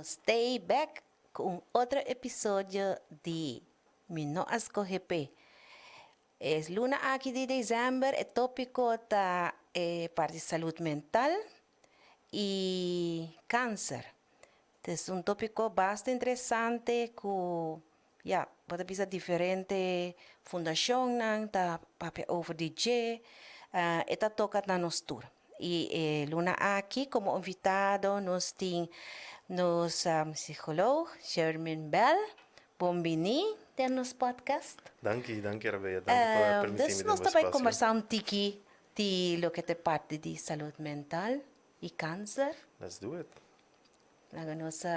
Nos stay back ku un otro episodio di Mi No A Skohe P'e. E luna aki di december e topico ta e parti salud mental y cancer. Tes un topico basta interesante cu ya bo ta bisa diferente fundacionnan ta papia over di dje. E ta toca na nos tur. Y e luna aki como invitado nos tin nos psicoloog Shermin Bell. Bon bini den nos podcast. Danki, danki Rabea, danki pa permiti Dus mi den nos bo ta bai espacio. combersa un tiki di loke ta e parti di salud mental y cancer. Let's do it. Laga nos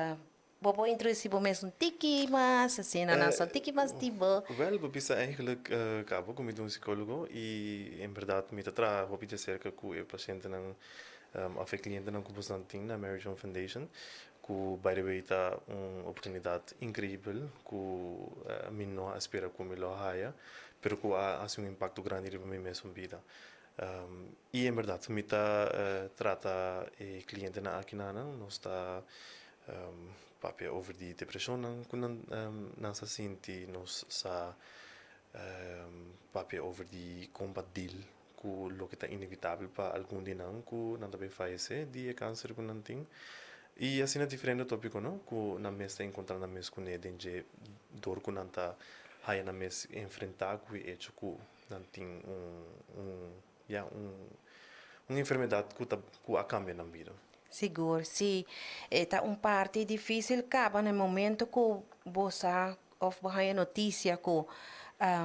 bo por introduci bo mes un tiki mas, asina nan sa un tiki mas di bo. Wel, bo bisa eigenlijk cabo cu mi ta un psicologo y en berdad mi ta traha hopi di acerca cu e pacientenan of e clientenan cu bosnan tin na Mary Joan Foundation. Ku by the way ta un oportunidat increibel ku mi no a spera ku mi lo a haya, pero ku a hasi un impakto grandi riba mi mesun bida. I en bèrdat mi ta trata e klientenan aki nan, nos ta papia over di depreshonnan ku nan nan sa sinti, nos sa papia over di kon pa deal ku loke ta inevitabel pa algun di nan ku nan ta bay fayesé di e kanser ku nan tin. I asina diferente tópiko no ku nan mes ta enkontrá nan mes kuné den dje dor ku nan ta haya nan mes enfrentá ku e echo ku nan tin un un ya un un enfermedat ku ta ku a kambia nan bida. Sigur, sí. E ta un parti difísil kaba na e momento ku bo sa Of bo haña notisia ku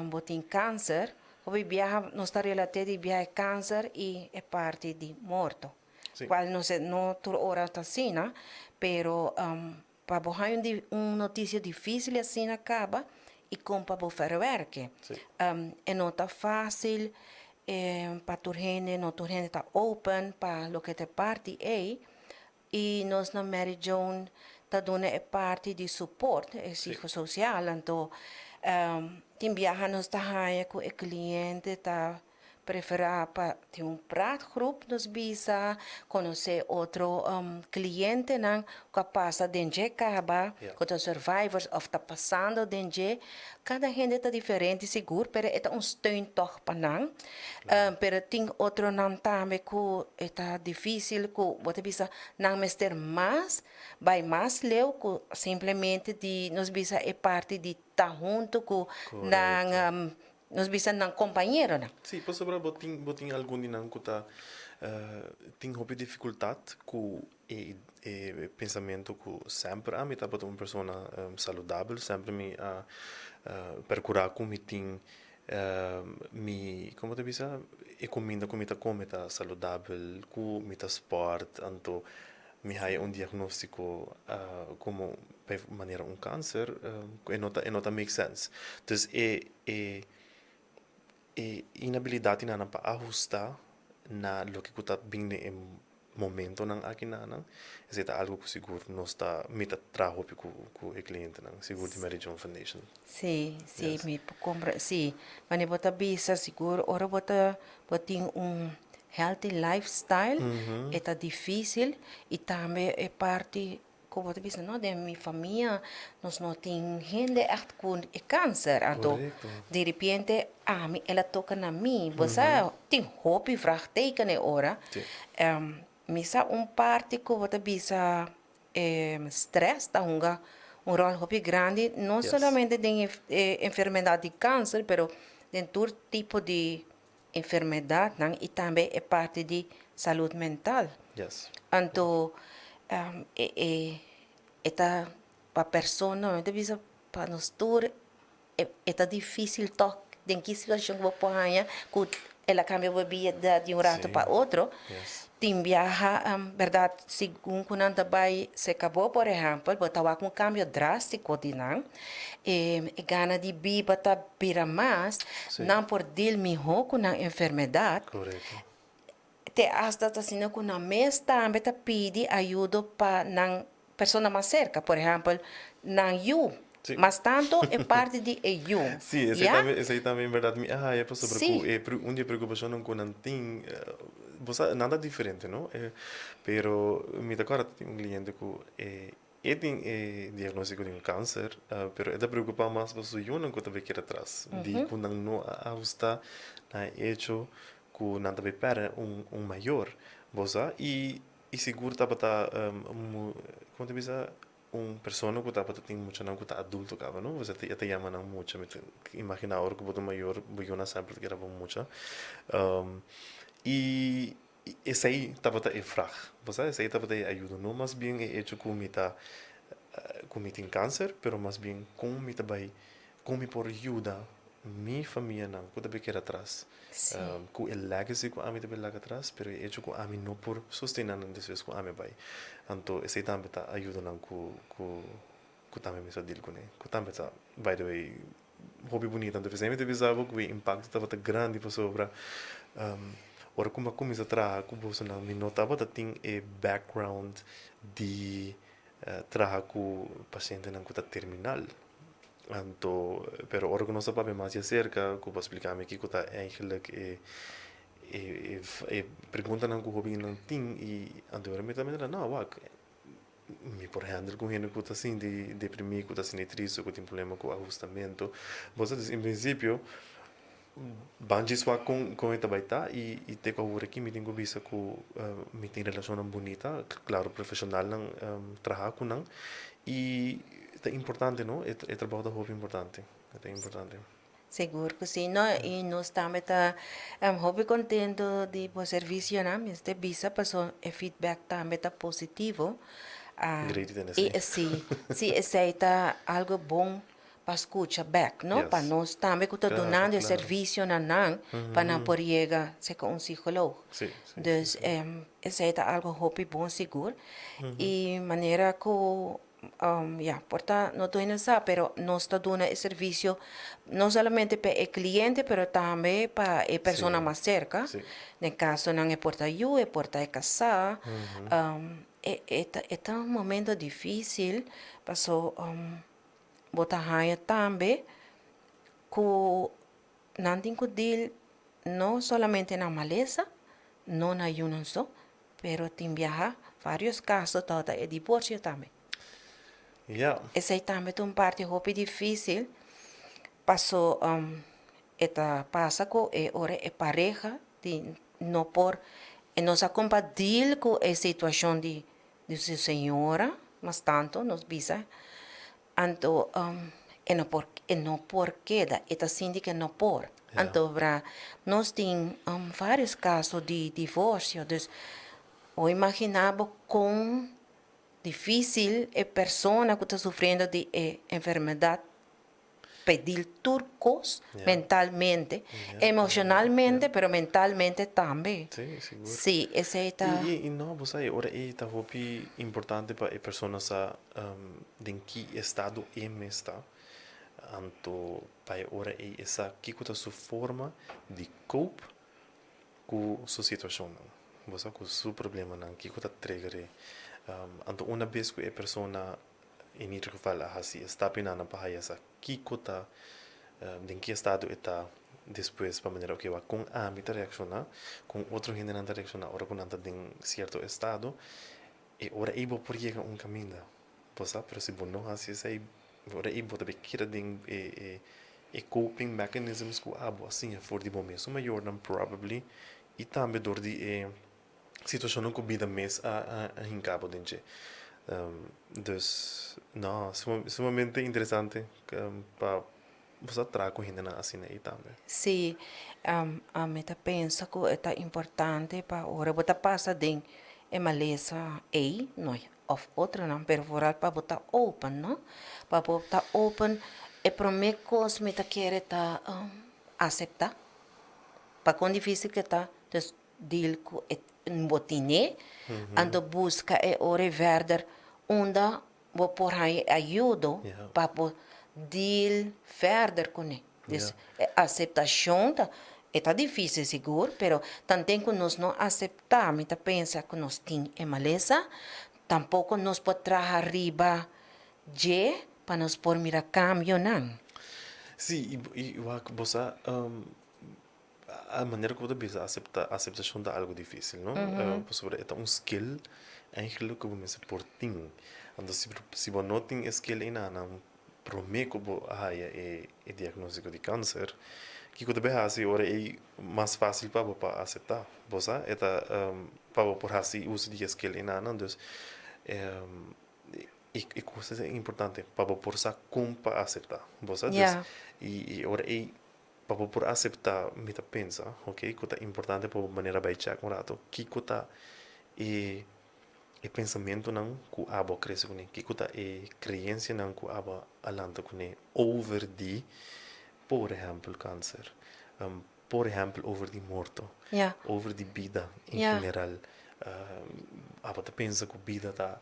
bo tin kanser, hopi biaha nos ta relat'é di biaha e kanser i e parti di morto. Kual no se no tur ora ta asina, pero pa bo haña un un notisia difísil asina kaba i kon pa bo verwerk'e. E no ta fásil pa tur hende, no tur hende ta open pa loke ta e parti ei. I nos na Mary Joan ta duna e parti di support, e psicosocial, anto tin biaha nos ta haña ku e cliente ta preferá pa tin un praatgroep nos bisa, konosé otro clientenan ku a pasa den dje kaba, ku ta survivors òf ta pasando den dje. Kada hende ta diferente sigur, pero e ta un steun tòg pa nan. Pero tin otronan tambe ku e ta difísil ku bo ta bisa nan mester mas bai mas leu ku simplemente di nos bisa e parti di ta huntu ku nan nos bisa nan kompañeronan. Sí, pasobra bo tin bo tin algun di nan ku ta tin hopi difikultat ku e e pensamentu ku semper ami tabata un persona saludabel, semper mi a perkurá ku mi tin Mi, como ta bisa, e cuminda cu mi ta come ta saludabel, cu mi ta sport, anto mi haya un diagnostico como bij manera un cancer, e no ta, e no ta make sense. Dus e, e, e inabilidad di nan pa ahusta na loke cu ta bin den e momentonan aki na nan, esei ta algo ku sigur nos ta, mi ta traha hopi ku ku e klientenan, sigur di Mary Joan Foundation. Sí, sí, mi por kompra, sí. Wanneer bo ta bisa sigur ora bo ta bo tin un healthy lifestyle e ta difícil i tambe e parti ku bo ta bisa no den mi famia nos no tin hende ègt ku e kanser anto diripiente ami el a toka na mi bo sa tin hopi vraagteken e ora mi sa un parti ku bo ta bisa stress ta hunga un ròl hopi grandi no solamente den e enfermedat di kanser pero den tur tipo di enfermedadnan y tambe e parti di salud mental. Anto e e e ta pa persona, mi ta bisa pa nos tur e e ta dificil tog den ki situacion cu bo por haña cu el a cambia bo bida di un rato pa otro. Tin biaha berdad segun cu nan ta bay seca bo por ehempel bo ta wak un cambio drastico di nan e gana di biba ta bira mas nan por deal miho cu nan enfermedad te hasta ta asina cu nan mes tambe ta pidi ayudo pa nan persona mas cerca por ehempel nan yu mas tanto e parti di e yu Sí, esei tambe, esei tambe en berdad mi a haya pasobra cu e un di e preocupacionnan cu nan tin, bo sa nan ta diferente no, pero mi ta acorda tin un cliente cu e. E tin e diagnóstiko di un kanser, pero e ta preokupá mas pa su yunan ku ta bai keda atras, di ku nan no a ahustá na e echo ku nan ta bai pèrdè un mayor, bo sa. I i sigur tabata komo ta bisa un persona ku tabata tin muchanan ku ta adulto kaba, no? Bo sa e ta yama nan mucha, mi ta imaginá ora ku bo ta mayor bo yunan semper ta keda bo mucha. I Esei tabata e vrag, bo sa, esei tabata e ayudo, no mas bien e hecho ku mi ta ku mi tin kanser, pero mas bien kon mi ta bai, kon mi por yuda mi famianan ku ta bai keda atras, ku e legacy ku ami ta bai laga atras, pero e hecho ku ami no por sostena nan despues ku ami a bai. Anto esei tambe ta ayudanan ku ku ku tambe mi sa deal kuné, ku tambe ta by the way hopi bunita. Anto p'esei mi ta bisa bo ku e impakto tabata grandi pasobra ora ku mi a kuminsá traha ku bosonan mi no tabata tin e background di traha ku pasientenan ku ta terminal. Anto pero ora ku nos a papia mas di aserka ku bo a splika mi kiko ta eigenlijk e e preguntanan ku hobennan tin i anto ora mi ta mira no wak. Mi por handle ku hende ku ta sinti deprimí, ku ta sinti tristu, ku tin problema ku ahustamentu. Bo sa dus en prinsipio ban djis wak kon kon e ta bai ta i i te ku awor aki mi tin ku bisa ku mi tin relashonnan bunita, klaro profeshonalnan traha ku nan i ta importante no, e trabou ta hopi importante, e ta importante. Sigur ku si no i nos tambe ta hopi kontento di bo servisionan mester bisa paso e feedback tambe ta positivo Great di tende i esei. si si esei ta algo bon pa skucha bek no pa Yes. nos tambe ku ta Claro, dunando e claro. servisio na nan pa nan por yega serka un psikoloog. Si, si, si, Dus si. esei ta algo hopi bon sigur i manera ku Ya, por ta no tur hende sa, pero nos ta duna e servisio no solamente pa e kliente, pero tambe pa e persona mas serka. Den kasonan e por ta yu, e por ta e kasá. E e ta e ta un momento difísil paso bo ta haña tambe ku nan tin ku dil no solamente na malesa, no na yunan so, Pero tin biaha varios caso tabata e divorcio tambe. Ja. Esey tambe ta un parti hopi dificil paso e ta pasa cu e ora e pareha di no por e no sa con pa deal cu e situacion di di su señora mas tanto nos bisa anto e no por e no por keda e ta sinti ke no por. Anto bra nos tin varios caso di divorcio dus bo imagina bo con dificil e persona cu ta sufriendo di e enfermedad pedil tur cos mentalmente, emocionalmente pero mentalmente tambe. Sí, sigur. Sí, esey ta. Y y no bo sa e ora ey ta hopi importante pa e persona sa den ki estado e mes ta. Anto pa e ora ei e sa kiko ta su forma di cope ku su situashonnan, bo sa, ku su problemanan, kiko ta trigger e. Anto una bes ku e persona en ieder geval a hasi e stapionan pa haya sa kiko ta, den ki estado e ta despues pa manera oke wak kon ami ta reakshoná, kon otro hendenan ta reakshoná ora ku nan ta den sierto estado, e ora ei bo por yega un kaminda. Bo sa, pero si bo no hasi esei, ora ei bo ta bay keda den e e e coping mechanisms ku abo a siña for di bo mesun mayornan probably i tambe dor di e situashonnan ku bida mes a a hinka bo den dje. Dus, no, sumamente interesante pa bo sa traha ku hendenan asina ei tambe. Sí, ami ta pensa ku e ta importante pa ora bo ta pasa den e malesa ei, no of otronan, pero vooral pa bo ta open, no? Pa bo ta open, e prome kos mi ta kere ta aseptá, pa kon difísil ke ta, dus deal ku e bo tine, anto buska e ora ei verder unda bo por haña e ayudo pa bo deal verder kuné. Dus e aseptashon ta, e ta difísil sigur, pero tanten ku nos no aseptá, mi ta pensa ku nos tin e malesa, tampoko nos por traha riba dje pa nos por mira kambionan. Sí, i wak bo sa, a manera ku bo ta bisa aseptá, aseptashon ta algu difísil, no? Pasobra e ta un skill. Eigenlijk ku bo mester por tin. Anto si si bo no tin e skill einanan promé ku bo a haya e e diagnóstiko di kanser, kiko ta bay hasi ora ei mas fásil pa bo pa aseptá? Bo sa? E ta pa bo por hasi uso di e skill einanan. Dus e e kos ta importante pa bo por sa kon pa aseptá. Bo sa? Dus i ora ei pa bo por aseptá mi ta pensa ok ku ta importante pa bo manera bai chèk un rato kiko ta e e pensamentunan ku abo a krese kuné, kiko ta e kreensianan ku abo a lanta kuné over di por ehèmpel kanser, por ehèmpel over di morto, over di bida en general. Abo ta pensa ku bida ta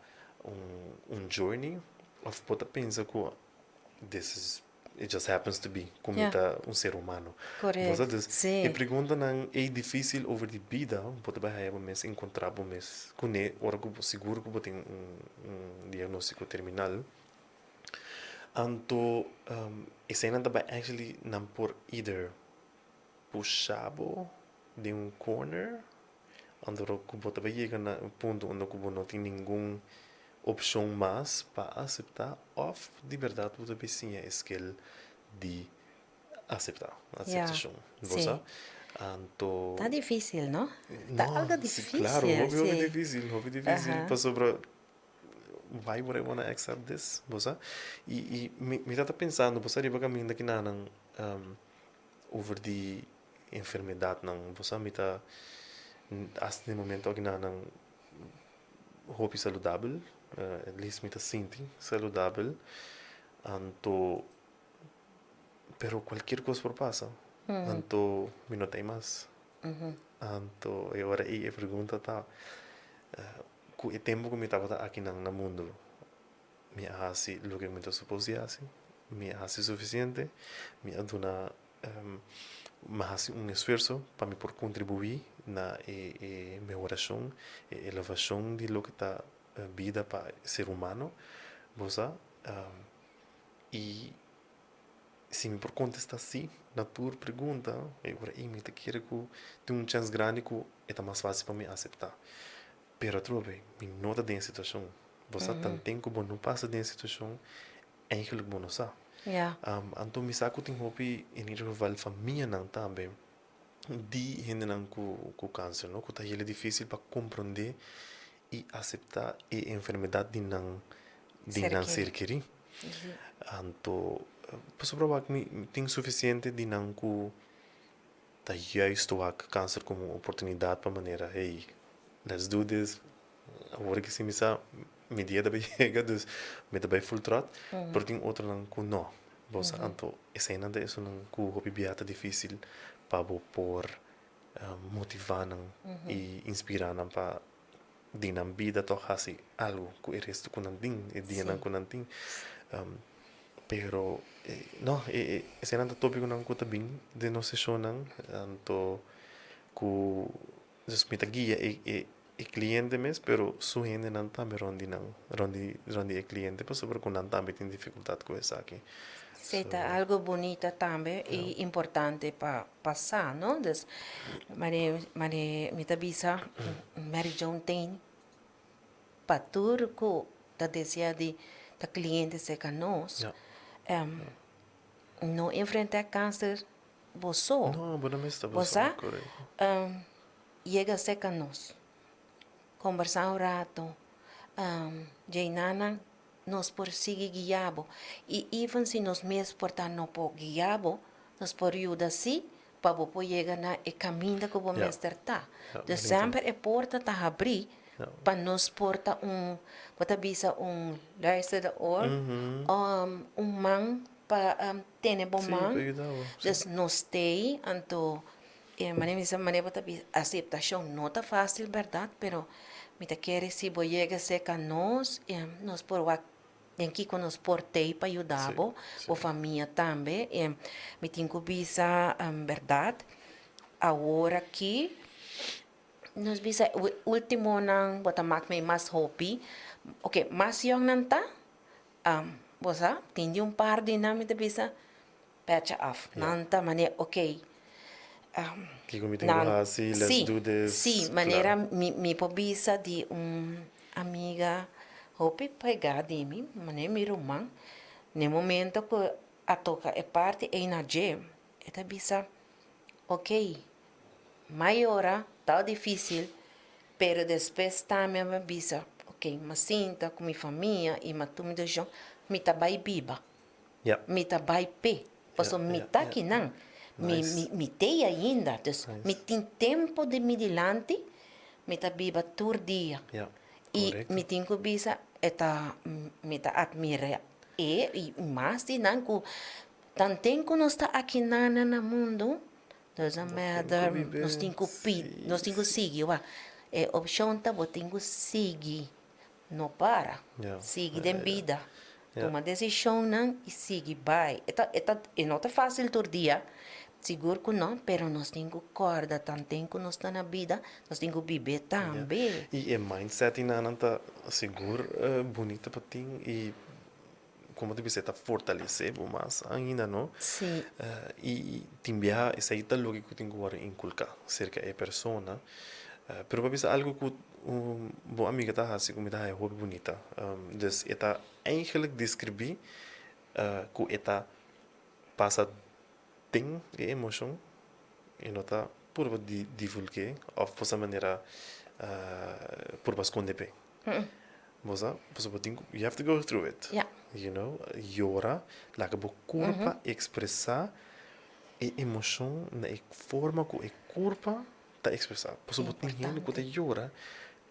un journey òf bo ta pensa ku this is It just happens to be ku mi ta un ser humano. Correct. Bo sa? Dus Sí. e preguntanan ei difícil over di bida, bo ta bai haya bo mes encontrá bo mes kuné ora ku bo sigur ku bo tin un un diagnóstiko terminal. Anto eseinan ta bai actually nan por either pusha bo den un corner, anto ora ku bo ta bai yega na un punto unda ku bo no tin ningun opshon mas pa aseptá òf di bèrdat bo ta bai siña e skill di aseptá, aseptashon. Bo sa? Anto. Ta difísil, no? Ta algo difísil. Klaro, hopi hopi difísil, hopi difísil pasobra why would I wanna accept this? Bo sa? I i mi mi ta pensando bo sa riba kaminda kinanan over di enfermedadnan. Bo sa mi ta hasta den momento aki nan hopi saludabel, at least mi ta sinti saludabel. Anto, pero cualkier cos por pasa. Anto mi no ta ei mas. Anto e ora ei e pregunta ta, cu e tempo cu mi tabata akinan na mundo, mi a hasi loke mi ta supos di hasi? Mi a hasi suficiente? Mi a duna Mi a hasi un esfuerso pa mi por kontribuí na e e mehorashon, e elevashon di loke ta bida pa ser humano, bo sa. I si mi por kontestá sí na tur pregunta, e ora ei mi ta kere ku tin un chèns grandi ku e ta mas fásil pa mi aseptá. Pero atrobe mi no ta den e situashon, bo sa. Tanten ku bo no pasa den e situashon, Eigenlijk bo no sa. Anto mi sa ku tin hopi in ieder geval famianan tambe di hendenan ku ku kanser no ku ta hel difisil pa komprondé i aseptá e enfermedat di nan di nan ser kerí. Anto pasobra wak mi tin sufisiente di nan ku ta juist wak kanser komo un oportunidat pa manera hey let's do this. Awor ki si mi sa mi dia ta bai yega dus mi ta bai full trot pero tin otronan ku no. Bo sa anto eseinan ta esunnan ku hopi bia ta difisil pa bo por motivá nan i inspirá nan pa di nan bida tòg hasi algu ku e resto ku nan tin e dianan ku nan tin. Pero no eseinan ta topikonan ku ta bin den nos seshonnan anto ku Dus mi ta guia e e e cliente mes, pero su hendenan tambe rond di nan, rond di rond di e cliente pasobra cu nan tambe tin dificultad cu esaki. Sí, ta algo bunita tambe y importante pa pa sa, no? Dus mane mane mi ta bisa Mary Joan tin pa tur cu ta desea di ta cliente cerca nos, no enfrenta cancer bo so. No, bo no mester bo so, sa korekto. Yega serka nos, kombersá un rato, djei nana nos por sigui guia bo. I even si nos mes por ta no por guia bo, nos por yuda sí pa bo por yega na e kaminda ku bo mester ta. Dus semper e porta ta habrí pa nos por ta un, bo ta bisa un luisterde oor, un man pa tene bo man, dus nos t'ei, anto e manera mi bisa manera bo ta bisa aseptashon no ta fásil bèrdat, pero mi ta kere si bo yega serka nos, nos por wak den kiko nos por t'ei pa yuda bo, bo famia tambe, mi tin ku bisa bèrdat awor aki nos bisa ultimonan bo ta mak mi mas hopi, oke mas yòngnan ta. Bo sa, tin di un par di nan mi ta bisa, Pecha af. Nan ta manera, ok. Kiko mi tin ku hasi? Let's do this. Sí, manera mi por bisa di un amiga hopi pegá di mi, manera mi ruman, na e momento ku a toka e parti ei na dje, e ta bisa, Ok, m'a yora, ta difísil, pero despues tambe mi a bisa, Ok, m'a sinta ku mi famia i m'a tuma desishon, mi ta bai biba. Mi ta bai p'e, pasobra mi ta akinan, mi mi t'ei ainda, dus mi tin tempu di mi dilanti, mi ta biba tur dia. I mi tin ku bisa e ta mi ta atmirá e i mas di nan ku tanten ku nos ta akinan na mundu, doesn't matter, nos tin ku pidi, nos tin ku sigui wak. E opshon ta bo tin ku sigui. No para. Sigui den bida. Tuma desishonnan i sigui bai. E ta, e ta, e no ta fásil tur dia, sigur ku no, pero nos tin ku kòrda tanten ku nos ta na bida, nos tin ku bib'é tambe. I e mindset nan ta sigur bunita pa tin i komo ta bisa e ta fortalesé bo mas ainda no. Sí. I tin biaha esei ta loke ku tin ku wòrdu inkulká serka e persona. Pero pa bisa algu ku bo amiga ta hasi ku mi ta haya hopi bunita. Dus e ta eigenlijk deskribí ku e ta pasa den e emoshon, e no ta purba di divulg'é òf por sa manera purba skonde p'e. Bo sa, pasobra bo tin ku, you have to go through it. Ja. You know, yora, laga bo kurpa ekspresá e emoshon na e forma ku e kurpa ta ekspresá. Pasobra bo tin hende ku ta yora,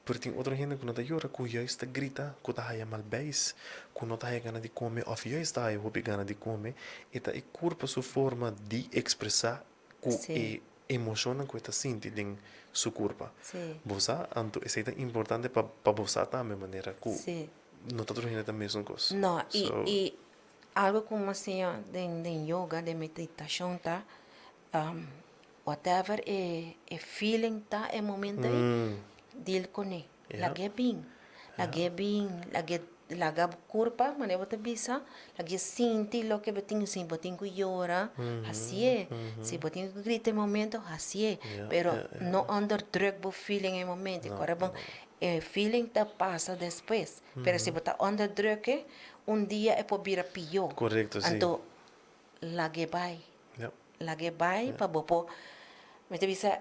pero tin otro hende ku no ta yora, ku juist ta grita, ku ta haya mal beis, ku no ta haya gana di kome òf juist ta haya hopi gana di kome. E ta e kurpa su forma di ekspresá ku e emoshonnan ku e ta sinti den su kurpa. Bo sa? Anto esei ta importante pa pa bo sa tambe manera ku no ta tur hende ta mesun kos. No, i i algu ku mi a siña den den yoga, den meditashon ta whatever e e feeling ta e momento ei, deal kuné. Lag'é bin, lag'é bin, lag'é laga bo kurpa, manera bo ta bisa, lag'é sinti loke bo tin, si bo tin ku yora, hasié, si bo tin ku grita e momento, hasié, pero no onderdruk bo feeling e momento, kòrda bon, e feeling ta pasa despues, pero si bo ta onderdruk e, un dia e por bira pió, anto lag'é bai. Lag'é bai pa bo por, mi ta bisa,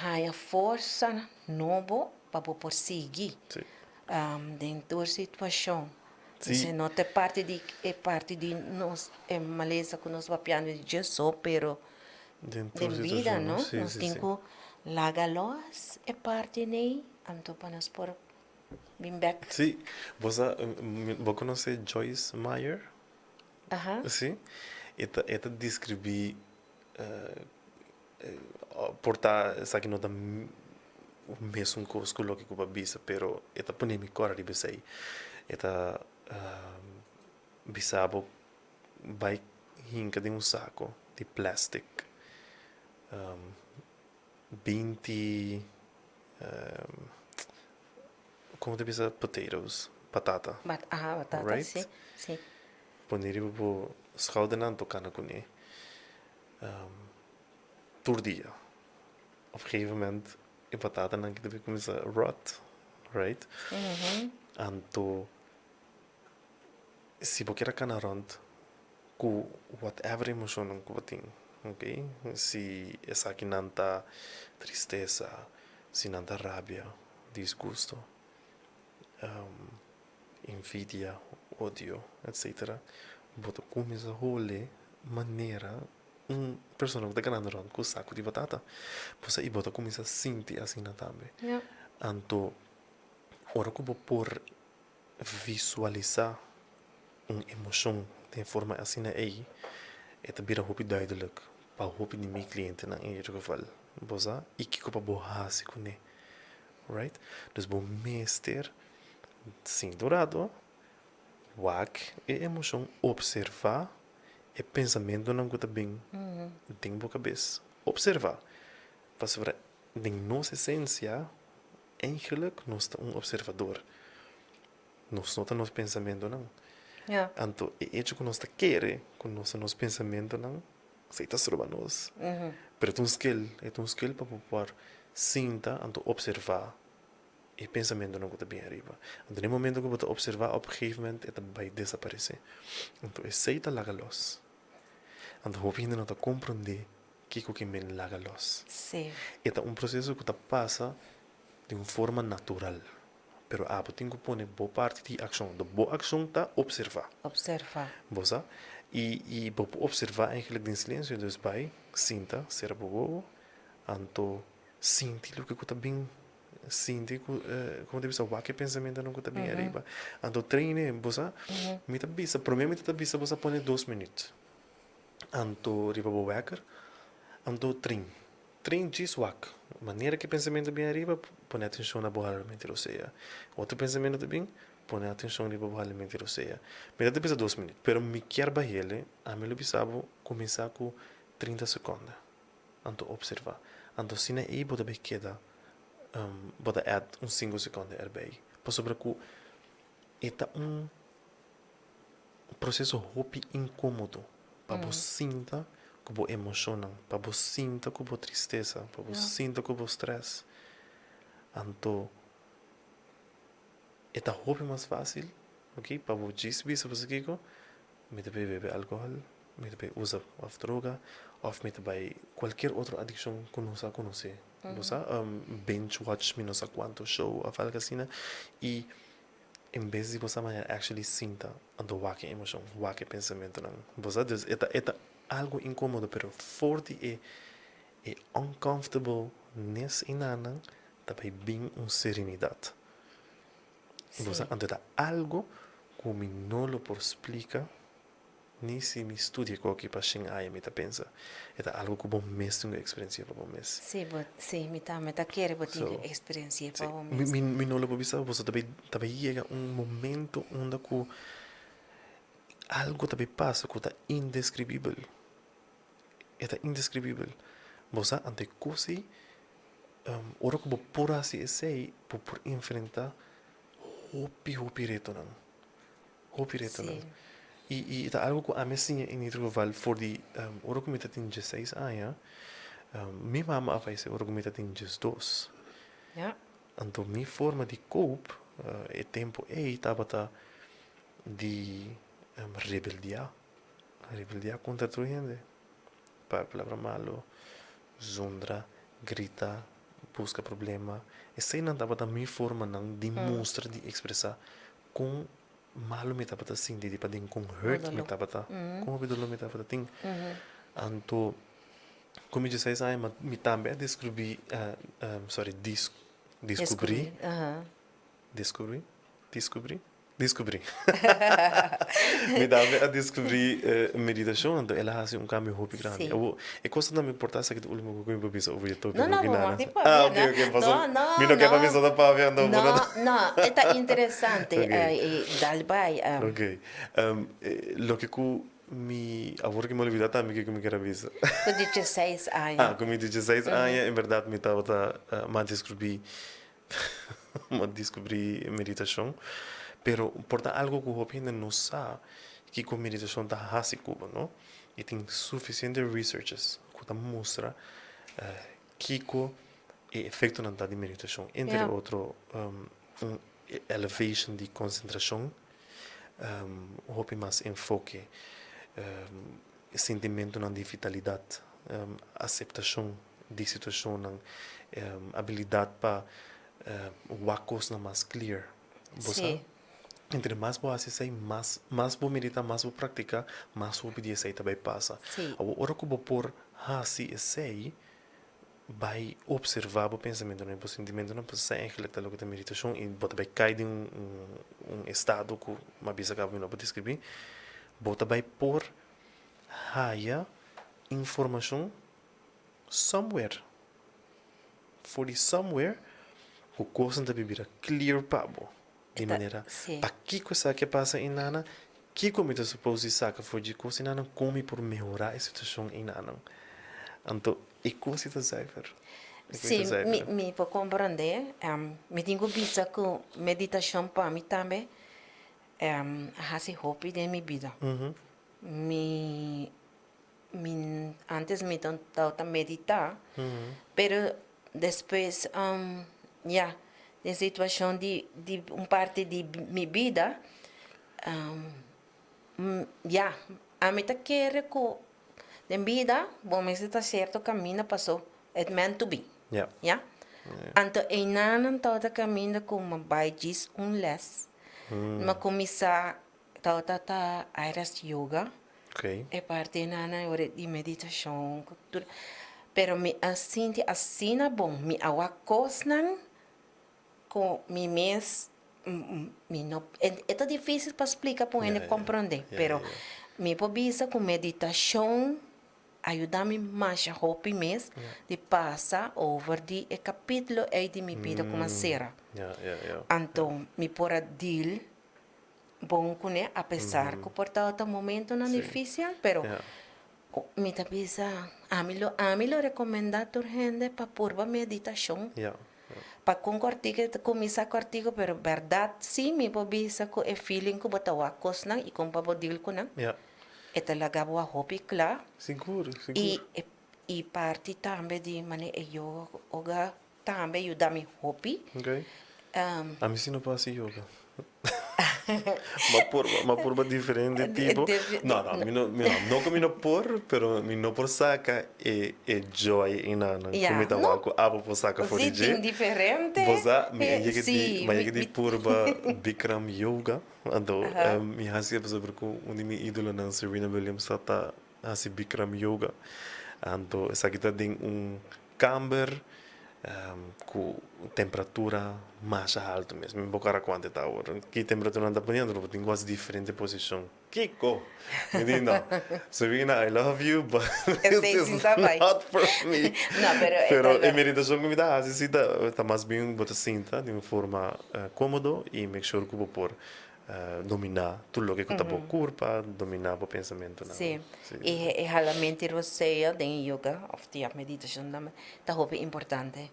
haña forsa nobo pa bo por sigui den tur situashon. Esei no ta parti di e parti di nos e malesa ku nos papiando di dje so, pero den bida no, nos tin ku laga los e parti nei anto pa nos por bin bèk. Sí, bo sa, bo konosé Joyce Meyer? Aha. Sí. E ta e ta describí por ta esaki no ta mesun kos ku loke ku bo a bisa pero e ta pone mi kòrda riba esei. E ta bisa bo bai hinka den un sako di plastic 20 Como ta bisa potatoes? Patata. Bat, aha, batata, Right? sí, sí. Pone riba bo schoudernan to cana cune tur dia. Op gegeven moment e batatanan ki ta bay cuminsa rot, right? Anto si bo kier a cana rond cu whatever emocionnan cu bo tin, ok? Si esakinan ta tristesa, si nan ta rabia, disgusto, envidia, odio, etcetera, bo ta cuminsa hole manera un persona cu ta ganando rond cu saco di batata. Bo sa y bo ta cuminsa sinti asina tambe. Anto ora cu bo por visualisa un emocion den forma asina ey, e ta bira hopi duidelijk pa hopi di mi clientenan in ieder geval. Bo sa y kico pa bo haci cune. Right? Dus bo mester sinta un rato, wak e emocion, observa e pensamentonan cu ta bin den bo cabes. Observa. Pasobra den nos esencia, eigenlijk nos ta un observador. Nos no ta nos pensamentonan. Anto e hecho cu nos ta kere cu nos ta nos pensamentonan, Esei ta stroba nos. Pero e ta un skill, e ta un skill pa bo por sinta anto observa. E pensamentonan ku ta bin ariba. Anto den e momento ku bo ta opservá, op gegeven moment e ta bai desaparesé. Anto esei ta laga lòs. Anto hopi hende no ta komprondé kiko ke men laga lòs. E ta un proseso ku ta pasa di un forma natural. Pero abo tin ku pone bo parti di akshon. Anto bo akshon ta opservá. Opservá. Bo sa? I i bo por opservá eigenlijk den silensio. Dus bai, sinta, sera bo wowo, anto sinti loke ku ta bin Sinti ku komo ta bisa wak e pensamentonan ku ta bin ariba. Anto traine bo sa, mi ta bisa prome mi ta bisa bo sa pone dos minuut. Anto riba bo wekker, anto train. Train djis wak. Manera ku e pensamento bin ariba, pone atenshon na bo halamentu di rosea. Otro pensamento ta bin, pone atenshon riba bo halamentu di rosea. Mi ta bisa dos minuut, pero mi kier bahele, ami lo bisa bo kuminsá ku 30 sekonde. Anto observa. Anto asina ei bo ta bay keda bo ta add un sinku sekonde erbij. Pasobra ku e ta un proseso hopi inkomodo pa bo sinta ku bo emoshonnan, pa bo sinta ku bo tristesa, pa bo sinta ku bo stress. Anto e ta hopi mas fasil, oke, pa bo djis bisa bo sa kiko, Mi ta bay bebe alcohol, mi ta bay usa of droga, of mi ta bay cualkier otro adiccion cu nos a conoce. Bo sa, binge watch mi no sa cuanto show of algo asina. Y en bes di bo sa manera actually sinta anto wak e emocion, wak e pensamentonan. Bo sa, dus e ta e ta algo incomodo pero for di e e uncomfortableness enanan ta bay bin un serenidad. Bo sa, anto ta algo ku mi no lo por splika ni si mi studia koki pa shen aña, mi ta pensa. E ta algo ku bo mes tin ku eksperensia pa bo mes. Sí, bo, sí, mi tambe ta kere bo tin ku eksperensia pa bo mes. Mi, mi no lo por bisa bo, pasobra ta bai, ta bai yega un momento unda ku algo ta bai pasa ku ta indeskribibel. E ta indeskribibel. Bo sa, anto e kos ei, ora ku bo por hasi esei, bo por enfrentá hopi, hopi retonan. Hopi retonan. I i ta algu ku ami a siña en ieder geval for di ora ku mi ta tin dieseis aña, mi mama a falesé ora ku mi ta tin diesdos. Anto mi forma di cope e tempu ei tabata di rebeldiá. Rebeldiá kontra tur hende. Papia palabra malu, zundra, grita, buska problema. Eseinan tabata mi formanan di mustra, di ekspresá kon malu mi tabata sinti di paden, kon hurt mi tabata, kon hopi doló mi tabata tin. Anto ku mi dieseis aña mi tambe a deskribí, sorry, diskubrí, diskubrí, diskubrí? Diskubrí. Mi tambe a diskubrí meditashon, anto el a hasi un kambio hopi grandi. Awor, e kos ta tambe por ta esaki ta ultimo ku mi por bisa over e tópiko No, no, aki bo nana. mag di Ah, papia, ok, no. ok, paso No, no, mi no ke pa no. mi so ta papia, anto bo No, no ta. no, e ta interesante, Ok. dal bai. Ok. Loke ku mi, awor ke mi a olbida tambe kiko mi ker a bisa. Ku dieseis aña. Ah, ku mi dieseis aña, en bèrdat mi tabata, mi a diskubrí Bo diskubrí meditashon, pero por ta algu ku hopi hende no sa kiko meditashon ta hasi ku bo, no? I tin sufisiente researches ku ta mustra kiko e efektonan ta di meditashon, entre otro un elevation di konsentrashon, hopi mas enfoke, sintimentunan di vitalidat, aseptashon di situashonnan, abilidat pa wak kosnan mas clear. Bo sa? Entre mas bo hasi esei, mas mas bo medita, mas bo praktika, mas hopi di esei ta bai pasa. Awor ora ku bo por hasi esei, bai observa bo pensamentunan i bo sintimentunan, pasobra esei eigenlijk ta loke ta meditashon i bo ta bai kai den un un estado ku mi a bisa kaba mi no por deskribí, bo ta bai por haya informashon somewhere, for di somewhere ku kosnan ta bira clear pa bo, di manera pakiko esaki a pasa einana, kiko mi ta suppose di saka for dje kos einana, kon mi por mehora e situashon einanan. Anto e kos ei ta zuiver. E kos ei Sí, ta mi zuiver. mi por komprende. Mi tin ku bisa ku meditashon pa mi tambe a hasi hopi den mi bida. Mi Mi antes mi tabata medita, pero despues ya. Den situashon di un parti di mi bida, ya, ami ta kere ku den bida bo mester ta sierto kaminda paso it meant to be. Ya. Anto einan tabata kaminda ku mi a bai djis un les. Mi a kuminsá tabata ta Iris Yoga. E parti einan ora di meditashon ku tur. Pero mi a sinti asina bon. Mi a wak kosnan ku mi mes mi no e ta difísil pa splika pa un hende komprondé. Pero mi por bisa ku meditashon a yuda mi masha hopi mes di pasa over di e kapítulo ei di mi bida ku mi a sera. Anto mi por a deal bon kuné apesar ku por tabata momentonan difísil, pero mi ta bisa ami lo ami lo rekomendá tur hende pa purba meditashon. Pa kon kòrtiku e ta kuminsá kòrtiku pero bèrdat sí mi por bisa ku e feeling ku bo ta wak kosnan i kon pa bo deal ku nan e ta laga bo hopi kla. Sigur, sigur. I i parti tambe di manera e yoga tambe yuda mi hopi. Ami si no por hasi yoga. Ma purba, ma purba diferente tipo. No, no, mi no, mi no, no ku mi no por, pero mi no por saka e, e joy einan ku mi ta wak ku abo por saka for di Sí, dje. tin diferente. Bo sa, mi a yega di, Sí, mi a mi, yega di mi purba Bikram Yoga. Anto, mi hasi e pasobra ku un di mi idolonan, Serena Williams, ta ta hasi Bikram Yoga. Anto esaki ta den un kamber ku temperatura masha haltu mes. Mi por kara kuantu e ta awor. Ki temperatura nan ta poniendo? Bo tin ku hasi diferente posishon. Kiko? Mi di no. Serena, I love you, but this is not for me. Pero e meditashon ku mi ta hasi si ta mas bien bo ta sinta di un forma komodo i make sure ku bo por Dominá tur loke ku ta bo kurpa, dominá bo pensamentunan. Sí, i e halamentu rosea den yoga òf di meditashon tambe ta hopi importante.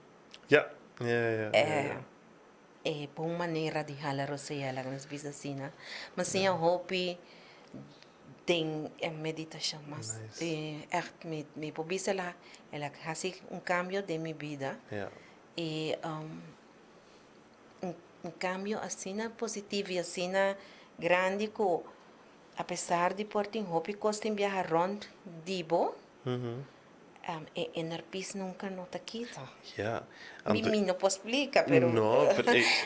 Ya, ya, ya, ya, ya. E bon manera di hala rosea, laga nos bisa asina. Mi siña hopi den e meditashon mas. Ègt mi por bisa el a hasi un kambio den mi bida. I un cambio asina positivo y asina grandi cu a pesar di por tin hopi cos tin biaha rond di bo, e inner peace nunca no ta kita. Mi mi no por splica pero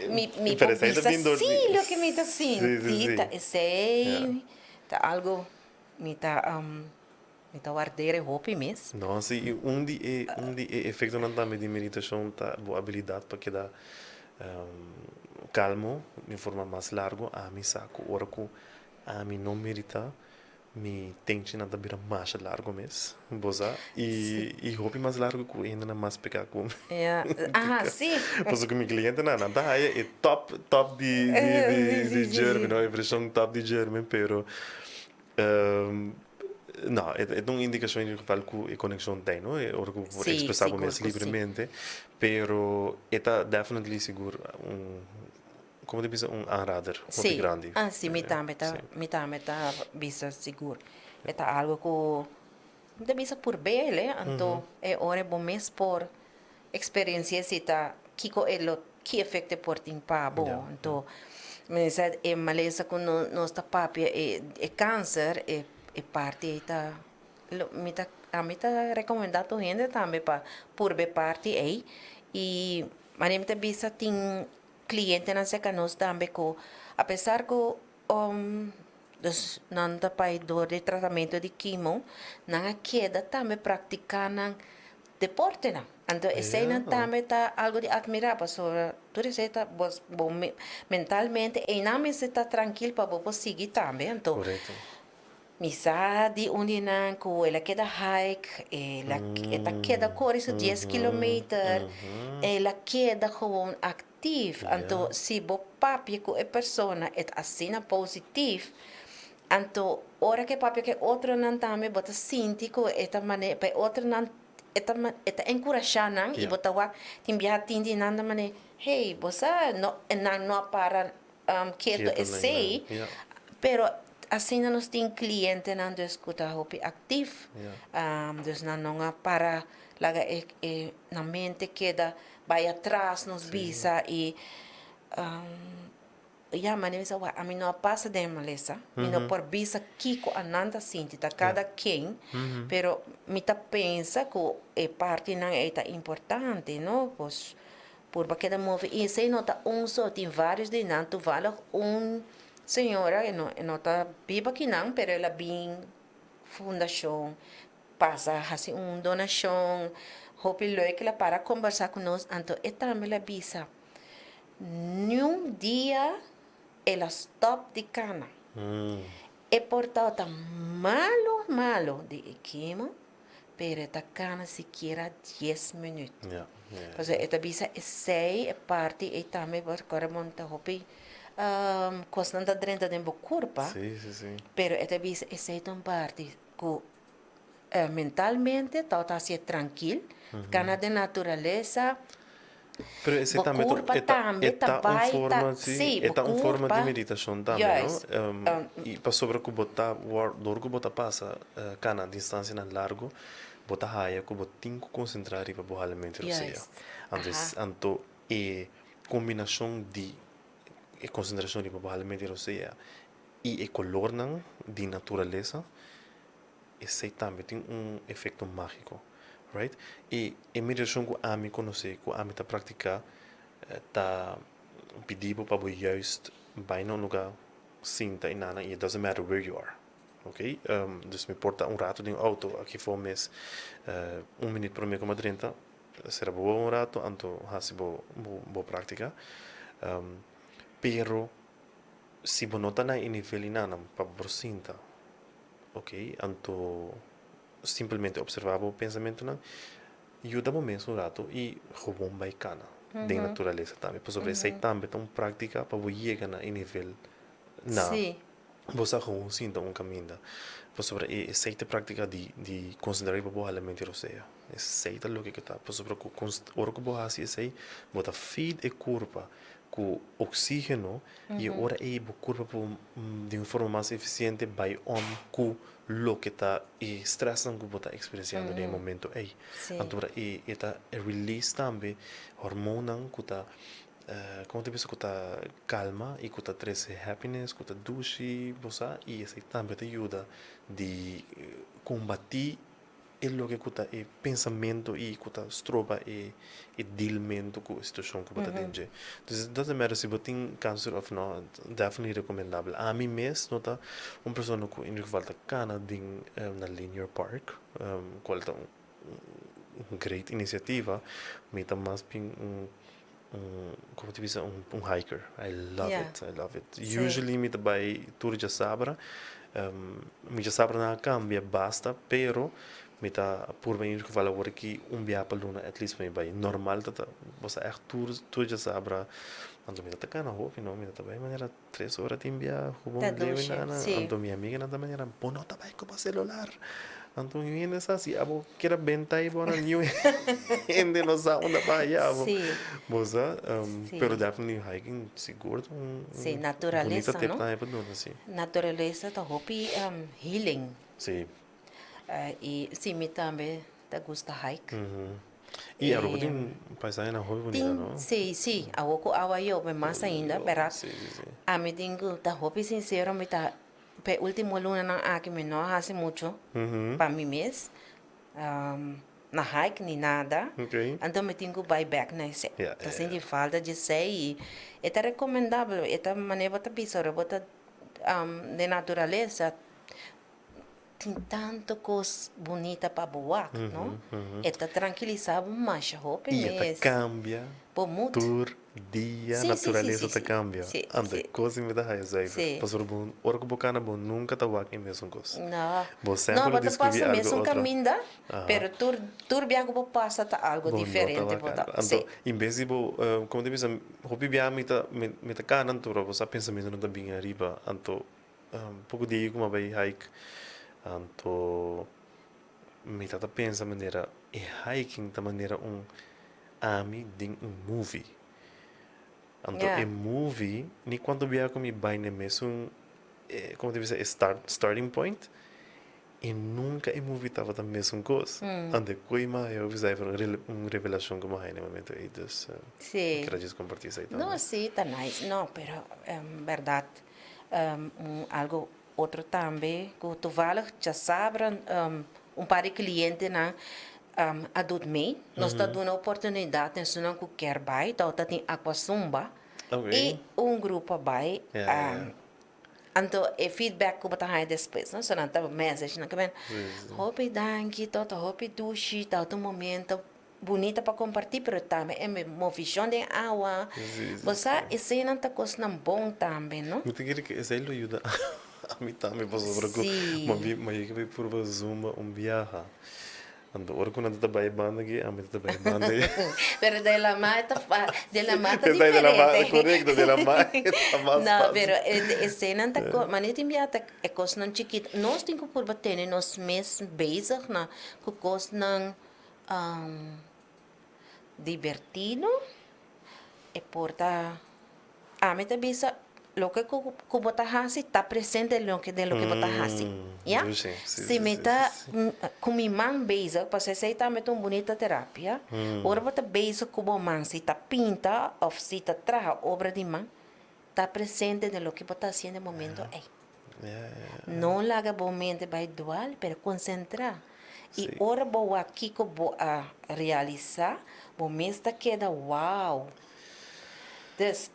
mi mi por bisa si loke mi ta sinti ta esey ta algo mi ta. Mi ta ward'é hopi mes. No, sí, i un di e un di e efektonan tambe di meditashon ta bo abilidat pa keda kalmo di un forma mas largu. Ami sa ku ora ku ami no meditá mi tenchinan ta bira masha largu mes, bo sa, i i hopi mas largu ku hendenan mas pegá ku mi. Ya, aha, sí. Pasobra ku mi klientenan nan ta haya e top top di di di di Jeremy, no, e vershon top di Jeremy, pero No, e ta un indikashon en ieder geval ku e konekshon ta ei, no? E ora ku bo por ekspresá bo mes libremente, pero e ta definitely sigur un, komo ta bisa, un aanrader hopi grandi. Sí, ah sí, mi tambe ta, mi tambe ta bisa sigur. E ta algu ku mi ta bisa purb'el, anto e ora bo mes por Experiencia si ta kico e lo ki efecto e por tin pa bo. Anto mi sa e malesa cu nos ta papia e e cancer e e parti ey ta lo mi ta ami ta recomenda tur hende tambe pa purba e parti ey y manera mi ta bisa tin clientenan cerca nos tambe cu apesar cu dus nan ta pai door di tratamento di chemo nan a keda tambe practica nan deportenan. Anto eseinan tambe ta algo di admira pasobra tur esei ta bo bo mentalmente einan mester ta trankil pa bo por sigui tambe. Anto mi sa di un di nan ku el a keda hike, el a e ta keda kore su dies kilometer, el a keda gewoon aktif. Anto si bo papia ku e persona e ta asina positif. Anto ora ke papia ku e otronan tambe bo ta sinti ku e ta mane pa e otronan e ta e ta enkurashá nan i bo ta wak tin biaha tin di nan ta mane hey bo sa no nan no a para keto esei pero asina nos tin klientenan dus ku ta hopi aktif dus nan no a para laga e e nan mente keda. Bai atras nos bisa y ya mane bisa wak ami no a pasa den e malesa mi no por bisa kiko anan ta sinti ta kada ken pero mi ta pensa ku e partinan ei ta importante no pues purba keda move y esei no ta un so tin varios di nan toevallig un señora e no e no ta biba akinan pero el a bin fundashon pasa hasi un donashon hopi leuk el a para kombersá ku nos anto e tambe el a bisa niun dia el a stòp di kana e por tabata malo malo di e kemo pero e ta kana sikiera dies minüt pasobra e ta bisa esei e parti ei tambe por kore monta hopi kosnan ta drenta den bo kurpa pero e ta bisa esei ta un parti ku mentalmente tabata hasié trankil, kana den naturalesa, Pero esei bo tambe ta kurpa e ta tambe e ta ta un bai ta forma si sí, e bo ta un forma di kurpa meditashon tambe no juist i pasobra ku bo ta wor dor ku bo ta pasa kana distansianan largu bo ta haya ku bo tin ku konsentrá riba bo halamentu di rosea juist anto aha anto e kombinashon di e konsentrashon riba bo halamentu di rosea i e kolornan di naturalesa Esei tambe tin un efekto mágiko, right? I e meditashon ku ami konosé, ku ami ta praktiká, ta pidi bo pa bo juist bai na un lugá, sinta i nana, i it doesn't matter where you are, ok? Dus mi por ta un rato den outo aki for mes, un minüt promé ku mi a drenta, sera bo wowo un rato, anto hasi bo bo práktika. Pero si bo no ta na e nivel i nana pa bo por sinta, Ok, anto simplemente observa bo pensamentonan, yuda bo mes un rato y gewoon bay cana den naturalesa tambe, pasobra esey tambe ta un practica pa bo yega na e nivel na bo sa gewoon sinta un caminda, pasobra e esey ta e practica di di concentra riba bo halamento y rosea, esey ta loke cu ta, pasobra cu ora cu bo haci esey bo ta feed e curpa cu oxigeno y e ora ey bo curpa por di un forma mas eficiente bay om cu loke ta e stressnan cu bo ta experienciando den e momento ey. Anto ora e e ta release tambe hormoonnan cu ta como ta bisa cu ta calma y cu ta trece happiness cu ta dushi bo sa y esey tambe ta yuda di combati E loke ku ta e pensamentu i ku ta stroba e e dealmentu ku e situashon ku bo ta den dje. Entonces it doesn't matter si bo tin kanser òf no, definitely rekomendabel. Ami mes no ta un persona ku in ieder geval ta kana den na Linear Park, kual ta un un great inisiativa, mi ta mas bien un un komo ta bisa un hiker. I love it, I love it. Usually mi ta bai tur djasabra. Mi djasabranan a kambia basta, pero mi ta purba in ieder geval awor aki un bia pa luna at least pa mi bai. Normal ta ta bo sa ègt tur tur djasabra, anto mi ta ta kana hopi no, mi ta ta bai manera tres ora tin bia gewoon leu i nana. Anto mi amiganan ta manera bo no ta bai ku bo celular. Anto mi hende sa si abo kier a benta i bo nan niun hende no sa unda pa haya abo. Bo sa pero definitely hiking sigur ta un bunita tip tambe pa duna si. Naturalesa ta hopi healing. I si mi tambe ta gusta hike. I Aruba tin paisahenan hopi bunita no? Si si awo ku awa yobe mas ainda bèrdat ami tin ku ta hopi sinsero mi ta P'e ultimo lunanan aki mi no a hasi mucho pa mi mes, na hike ni nada. Anto mi tin ku bai bèk na esei. Ta sinti falta dje esei i e ta rekomendabel, e ta manera bo ta bisa ora bo ta den naturalesa tin tanto kos bunita pa bo wak, no? E ta trankilisá bo masha hopi I e ta mes. kambia Bo mood. tur dia naturalesa ta kambia. Anto e kos di mi ta haya zuiver. Pasobra bo ora ku bo kana bo nunka ta wak e mesun kos. No. Bo semper No, lo bo ta deskribí pasa algu mesun otro. kaminda, pero tur tur bia ku bo pasa ta algu Bo no ta diferente wak bo ta. algu. Anto in bes di bo komo ta bisa hopi bia mi ta mi ta kana anto bo sa pensamentunan ta bin ariba. Anto poko dia ku mi a bai hike anto mi ta ta pensa manera e hiking ta manera un ami den un movie. Anto e movie ni cuanto bia cu mi bay na e mesun como ta bisa e start starting point. I nunka e movie tabata mesun kos. Ante koe mi a haya hopi esei un revelashon ku mi a haya na e momento ei. Dus mi kere djis komparti esei tambe. No, si, ta nice. No, pero bèrdat un algo otro tambe ku toevallig djasabra un par di klientenan a dut mee. Nos ta duna oportunidat na esunnan ku kier bai. Tabata tin Aquazumba i un grupo a bai. Anto e feedback ku bo ta haña despues no, so nan ta message nan kimen hopi danki tabata hopi dushi tabata un momento bunita pa kompartí pero tambe e movishon den awa bo sa eseinan ta kosnan bon tambe no. Mi ta kere ku esei lo yuda ami tambe pasobra ku mi a yega bai purba zumba un biaha. Anto ora ku nan ta bai e banda aki, ami ta bai e banda ei. Pero de la ma ta fa, de la ma ta diferente. De la ma, korekto, de la ma ta mas No, fásil. pero esenan ta ko, manera tin bia ta e kosnan chikito. Nos tin ku purba tene nos mes bezig na ku kosnan dibertido. E por ta, ami ta bisa loke ku ku bo ta hasi ta presente loke den loke bo ta hasi, ya. Si mi ta ku mi man bezig, pasobra esei tambe ta un bunita terapia, ora bo ta bezig ku bo man, si ta pinta òf si ta traha obra di man, ta presente den loke bo ta hasiendo e momento ei. No laga bo mente bai dual, pero konsentrá. I ora bo wak kiko bo a realisá, bo mes ta keda wow. Dus,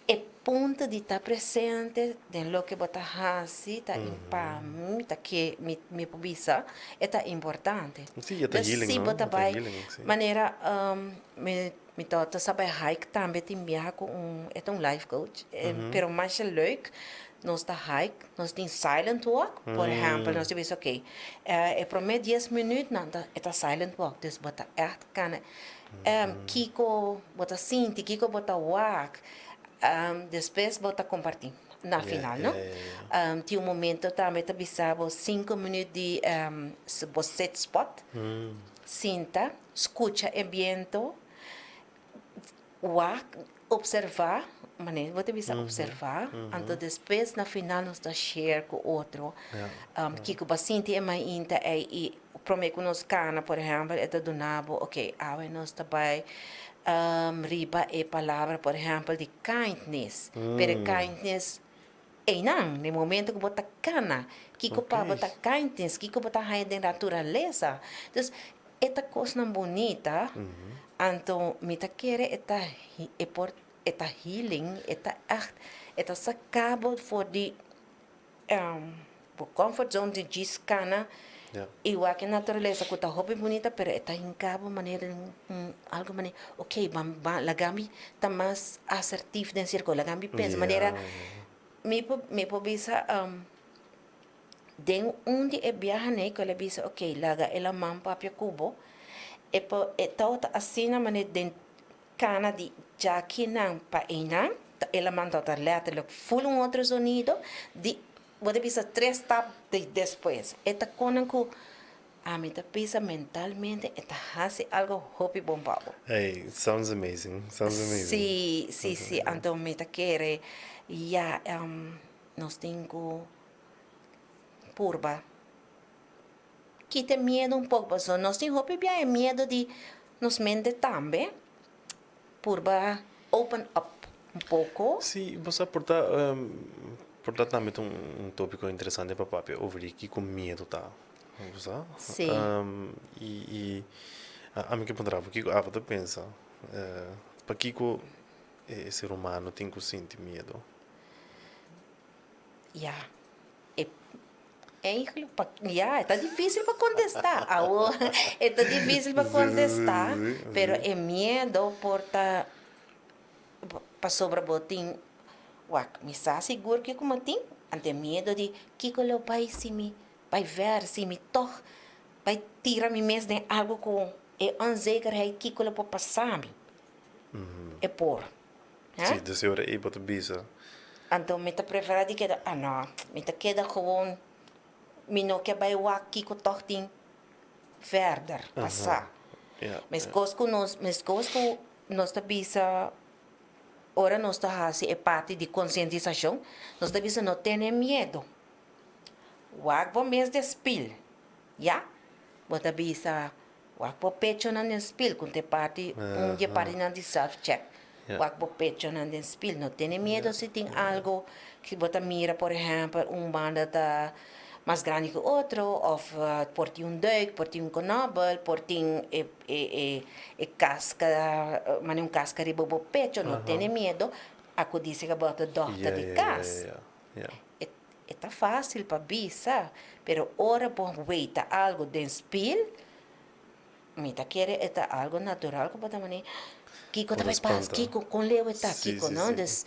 e punto di ta presente den loke bo ta hasi ta pa mi ta ke mi mi por bisa e ta importante. Dus si bo ta bai manera mi mi ta sa bai hike tambe tin biaha ku un e ta un life coach pero masha leuk nos ta hike nos tin silent walk por ehempel nos ta bisa ok e prome dies minuut nan ta e ta silent walk dus bo ta ègt kana kiko bo ta sinti kiko bo ta wak despues bo ta komparti na final no tin un momento tambe ta bisa bo sinku minuut di bo sit spot sinta skucha e biento wak observa manera bo ta bisa observa anto despues na final nos ta share ku otro kiko bo a sinti e mainta ei i prome ku nos kana por ehempel e ta duna bo ok awe nos ta bai riba e palabra por ehempel di kindness pero e kindness einan den momento ku bo ta kana kiko pa bo ta kindness kiko bo ta haña den naturalesa dus E ta kosnan bunita, anto mi ta kere e ta e por e ta healing, e ta ègt e ta saka bo for di bo comfort zone di djis kana i wak e naturalesa ku ta hopi bunita pero e ta hinka bo manera den un algu manera ok ban ban laga mi ta mas asertif den sirko laga mi pensa manera mi por mi por bisa. Den un di e biahanan ku el a bisa, ok, laga e laman papia ku bo, e por e tabata asina manera den kana di djakinan pa einan, e laman tabata letterlijk ful un otro zonido, di bo ta bisa tres stap di despues. E ta konan ku ami ta bisa mentalmente e ta hasi algo hopi bon pa bo. Hey, sounds amazing, sounds amazing. Sí, sí, sí, anto mi ta kere ya nos tin ku. Purba kita e miedo un poko pasobra nos tin hopi bia e miedo di nos mente tambe purba open up un poko. Sí, bo sa por ta por ta tambe ta un tópiko interesante pa papia over di kiko miedo ta, bo sa? Sí. I i ami ke puntra bo kiko abo ta pensa pakiko e ser humano tin ku sinti miedo? Ya, e eigenlijk pa, ya, e ta difícil pa contestá. Awo, e ta difícil pa contestá, pero e miedo por ta pasobra bo tin, wak, mi sa sigur kiko mi tin, anto e miedo di kiko lo bai si mi bai ver, si mi tog bai tira mi mes den algo ku e onzekerheid kiko lo por pasa mi, e por. Sí, dus e ora ei bo ta bisa. Anto mi ta preferá di keda, ah no, mi ta keda gewoon, mi no ke bai wak kiko tòg tin verder pasá. Meskos ku nos, meskos ku nos ta bisa ora nos ta hasi e parti di konsientisashon, nos ta bisa no tene miedu. Wak bo mes den spil. Ya, bo ta bisa, wak bo pechonan den spil, ku ta e parti, un di e partinan di self check. Wak bo pechonan den spil, no tene miedo si tin algo ku bo ta mira, por ehèmpel, un banda ta mas grandi ku otro, òf por tin un dùik, por tin un konòbel, por tin e e e kaska, manera un kaska riba bo pecho, no tene miedo, akudí serka bo dòkter di kas. E ta fásil pa bisa, pero ora bo weita algu den spil, mi ta kere e ta algu natural ku bo ta mane, kiko ta bai pas, kiko, kon leu e ta, kiko, no? Dus,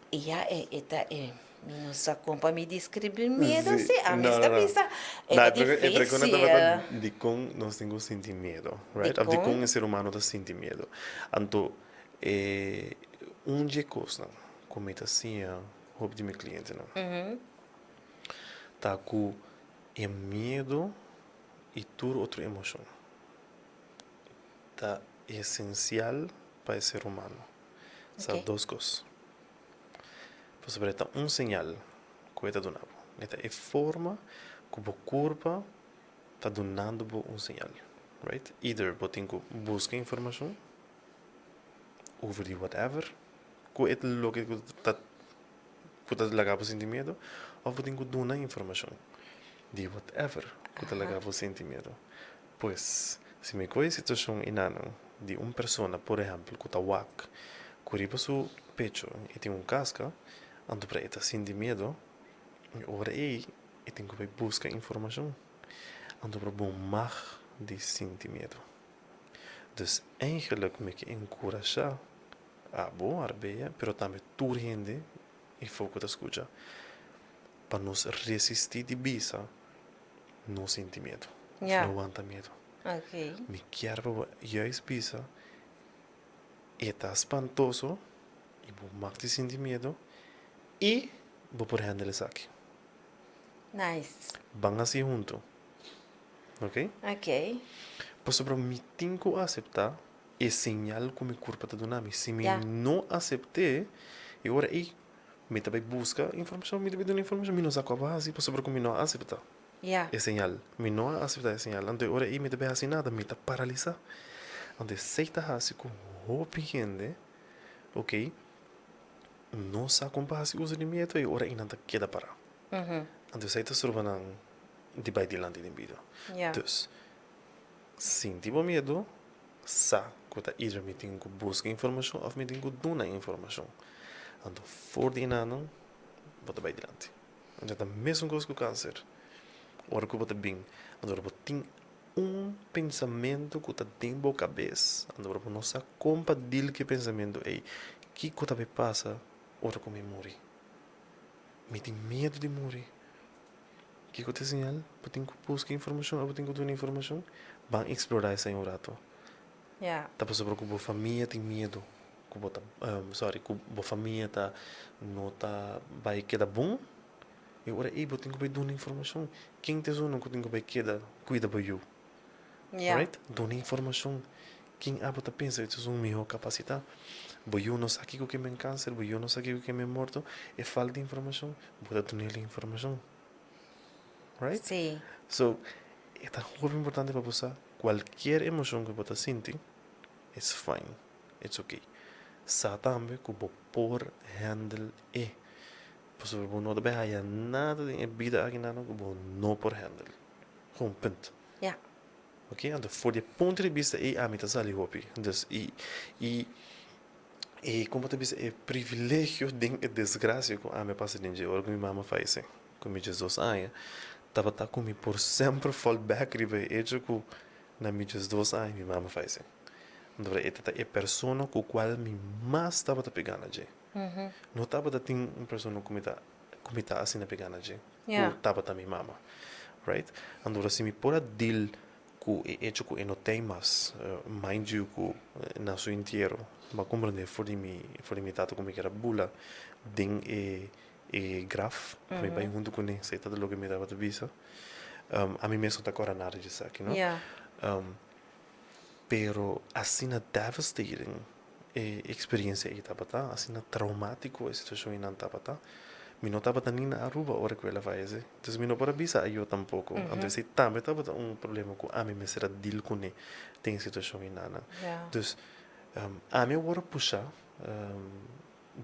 i ya e e ta e, mi no sa kon pa mi deskribí miedu si, ami sta bisa, e ta E pregunta difísil. tabata dikon nos tin ku sinti miedu, right? Òf Dikon? dikon e ser humano ta sinti miedu. Anto, e un dje kosnan ku mi ta siña hopi di mi klientenan ta ku e miedu i tur otro emoshon ta esensial pa e ser humano. Sa dos kos. Pasobra e ta un señal ku e ta duna bo. E ta e forma ku bo kurpa ta dunando bo un señal, right? Either bo tin ku buska informashon over di whatever. Ku e loke ku ta ku ta laga bo sinti miedu òf bo tin ku duna informashon di whatever ku ta laga bo sinti miedu. Pues, si mi kohe e situashon enanan di un persona, por ehèmpel, ku ta wak ku riba su pecho e tin un kaska, anto por e ta sinti miedu, e ora ei e tin ku bai buska informashon. Anto por bo mag di sinti miedu. Dus eigenlik mi ke enkurashá Abo, Arbea, pero tambe tur hende i for ku ta skucha, pa nos resistí di bisa no sinti miedu òf no wanta miedu. Mi kier pa bo juist bisa e ta spantoso i bo mag di sinti miedu i bo por handle esaki. Ban hasi huntu, ok? Pasobra mi tin ku aseptá E señal ku mi kurpa ta duna mi. Si mi no asept'é, e ora ei mi ta bai buska informashon, mi ta bai duna informashon, mi no sa kua pa hasi pasobra ku mi no a aseptá e señal. Mi no a aseptá e señal. Anto e ora ei mi ta bai hasi nada, mi ta paralisá. Anto esei ta hasi ku hopi hende, oke, no sa kon pa hasi uso di miedu, e ora ei nan ta keda pará. Anto esei ta stroba nan di bai dilanti den bida. Dus, Sinti bo miedu, sa ku ta either mi tin ku buska informashon òf mi tin ku duna informashon. Anto for di enanan bo ta bai dilanti. Anto ta mesun kos ku kanser. Ora ku bo ta bin, anto ora bo tin un pensamentu ku ta den bo kabes, anto ora bo no sa kon pa deal ku e pensamentu ei, kiko ta bai pasa ora ku mi muri? Mi tin miedu di muri. Kiko ta e señal? Bo tin ku buska informashon òf bo tin ku duna informashon? Ban eksplorá esei un ratu. Ta pasobra ku bo famia tin miedu ku bo ta sòri ku bo famia ta no ta bai keda bon, e ora ei bo tin ku bai duna informashon. Ken ta esun ku tin ku bai keda kuida bo yu? Right? Duna informashon. Ken abo ta pensa ku ta esun mihó kapasitá? Bo yu no sa kiko ke men kanser, bo yu no sa kiko ke men morto, e falta informashon. Bo ta duna el informashon. Right? Sí. So, e ta hopi importante pa bo sa kualkier emoshon ku bo ta sinti, it's fine, it's okay. Sa tambe ku bo por handle e. Pasobra bo no ta bai haya nada den e bida aki nan ku bo no por handle. Gewoon punt. Ja. Ok, anto for di e punto di bista ei ami ta sali hopi. Dus i i E como ta bisa e privilegio den e desgracia cu ami a pasa den dje ora cu mi mama fayece cu mi diesdos aña tabata cu mi por semper fall back riba e hecho cu na mi diesdos aña mi mama fayece. Anto e ta e persona cu cual mi mas tabata pega na dje. No tabata tin un persona cu mi ta cu mi ta asina pega na dje cu tabata mi mama right. Anto si mi por a deal Ku e echo ku e no tei mas, mind you ku na su entiero bo a komprendé for di mi for di mi tata ku mi kier a bula den e e graf pa mi bai huntu kuné, esei ta loke mi tabata bisa. Ami mes no ta kòrda nada di esaki no. Pero asina devastating e eksperensia ei tabata, asina traumátiko e situashon einan tabata. Mi no tabata ni na Aruba ora ku el a fayesé. Dus mi no por a bisa ayo tampoko. Anto esei tambe tabata un problema ku ami mester a deal kuné den e situashon einanan. Dus ami a wòrdu pushá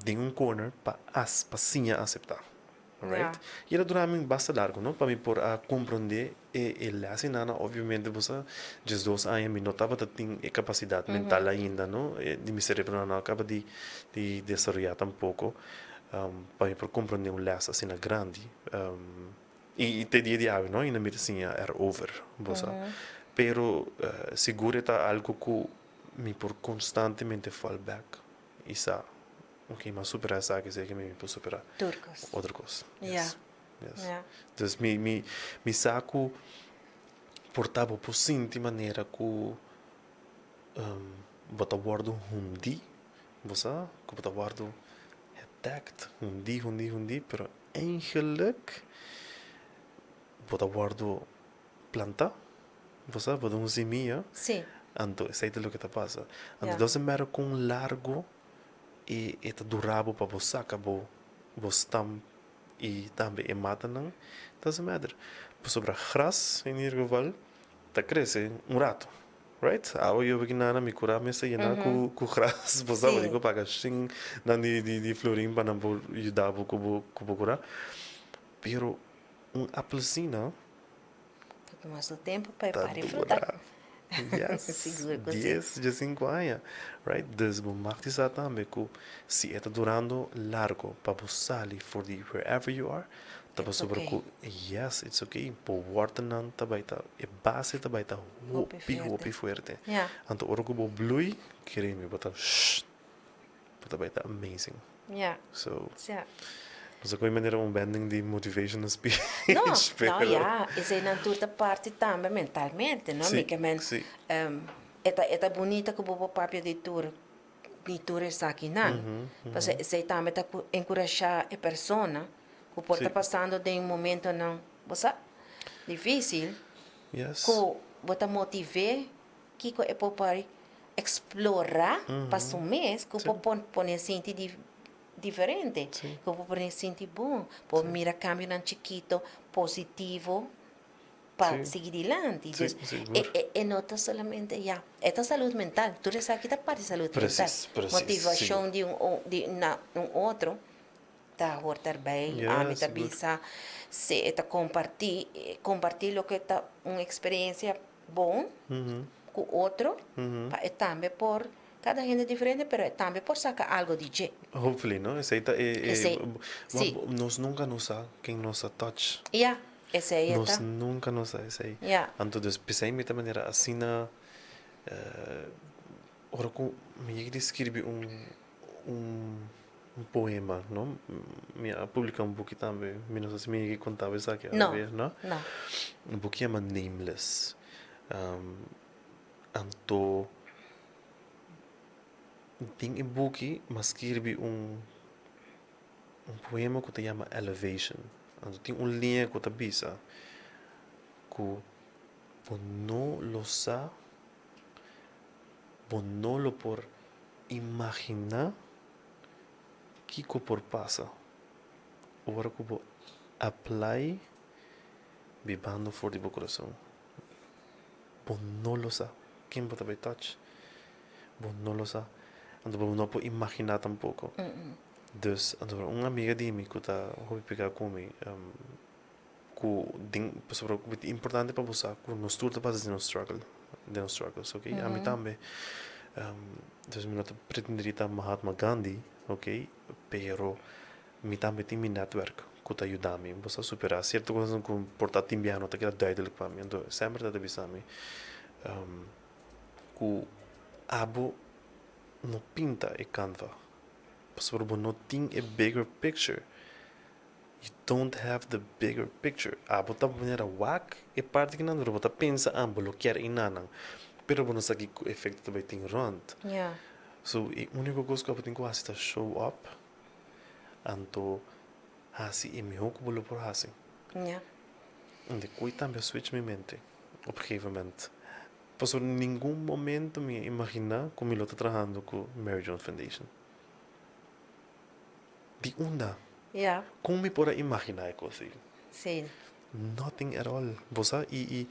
den un corner pa as pa siña aseptá. Right? I el a dura mi basta largu no pa mi por a komprondé e e lès einanan. Obviamente bo sa 12 aña mi no tabata tin e kapasidat mental ainda no di mi serebro no a kaba di di desaroyá tampoko pa mi por komprondé un lès asina grandi. I te dia di awe no ainda mi ta siña erover bo sa. Pero sigur e ta algu ku mi por konstantemente fall back i sa ok mi a superá esaki esei mi por superá Tur kos. otro kos. Ya. Yes. Yes. Ya. Dus mi sa ku por ta bo por sinti manera ku bo ta wòrdu hundí, bo sa ku bo ta wòrdu attacked, hundí, hundí, hundí, pero eigenlijk bo ta wòrdu plantá, bo sa, bo ta un simia. Sí. Anto esei ta loke ta pasa. Anto Ya. doesn't matter kon largu e ta dura bo pa bo saka bo bo stam i tambe e matanan, doesn't matter. Pasobra gras in ieder geval ta krese un rato, right? Awe yo beki nana mi kura mester yena ku gras, bo sa, bo tin ku paga shin nan di florin pa nan por yuda bo ku bo kura. Pero un apelsina Ta tuma su tempu pa e ta pari fruta. dura. Yes, Sigur ku si. 10, 15 aña, right? Dus bo mag di sa tambe ku si e ta durando largo pa bo sali for di wherever you are, ta It's pasobra okay. ku yes, it's okay, bo wortelnan ta bai ta, e base ta bai ta Hopi hopi, fuerte. hopi fuerte. Ya. Anto ora ku bo blui, kere mi, bo ta bo ta bai ta amazing. Ya. So, Ya. no sa kon manera un bending di motivational speech, No, no, pero ya, eseinan tur ta parti tambe mentalmente, no? Mi Sí, ke men, sí. e ta bunita ku bo por papia di tur esakinan. Pasobra esei tambe ta enkurashá e persona ku por ta pasando den momentonan, bo sa, difísil, ku bo ta motiv'é kiko e por por eksplorá pa su mes, ku por pone sinti diferente, ku por pone sinti bon, por mira kambionan chikito positivo pa sigui dilanti. Dus e no ta solamente, ya, e ta salud mental, tur esaki ta parti salud mental. Precies, Motivashon di na un otro ta hoort erbij. Ami ta bisa si e ta kompartí loke ta un eksperensia bon ku otro, pa e tambe por, kada hende diferente, pero e tambe por saka algo di dje. Hopefully, no? Esei ta e, Esei, sí. Nos nunka no sa ken nos a touch. Ya, esei e Nos ta. nunka no sa esei. Anto dus p'esei mi ta manera asina ora ku mi yega di skirbi un poema, no? Mi a publiká un buki tambe, mi no sa si mi yega di konta bo esaki No, awe, no? no. Un buki yama Nameless. Anto den e buki mi a skirbi un poema ku ta yama Elevation. Anto tin un liña ku ta bisa ku bo no lo sa, bo no lo por imaginá kiko por pasa ora ku bo apply bibando for di bo kurason. Bo no lo sa ken bo ta bai touch. Bo no lo sa. Anto bo no por imaginá tampoko. Dus, anto un amiga di mi ku ta hopi pegá ku mi, ku den pasobra ku ta importante pa bo sa ku nos tur ta pasa den nos struggle, den nos struggles, ok. Ami tambe. Dus mi no ta pretendé di ta Mahatma Gandhi, ok, pero mi tambe tin mi netwerk ku ta yuda mi. Bo sa superá sierto kosnan ku por ta tin biaha no ta keda duidelijk pa mi. Anto semper ta ta bisa mi ku abo no pinta e canva pasobra bo no tin e bigger picture. You don't have the bigger picture. Abo ta manera wak e parti kinan pero bo ta pensa ah bo lo kier enanan pero bo no sa kiko efecto ta bay tin rond. So e unico cos ku abo tin ku hasi ta show up anto hasi e miho ku bo lo por hasi. Unda koe tambe a switch mi mente op gegeven moment. Pasobra ningun momento mi a imagina ku mi lo ta trahando ku Mary Joan Foundation. Di unda? Kon mi por a imaginá e kos ei? Nothing at all. Bo sa? I, i,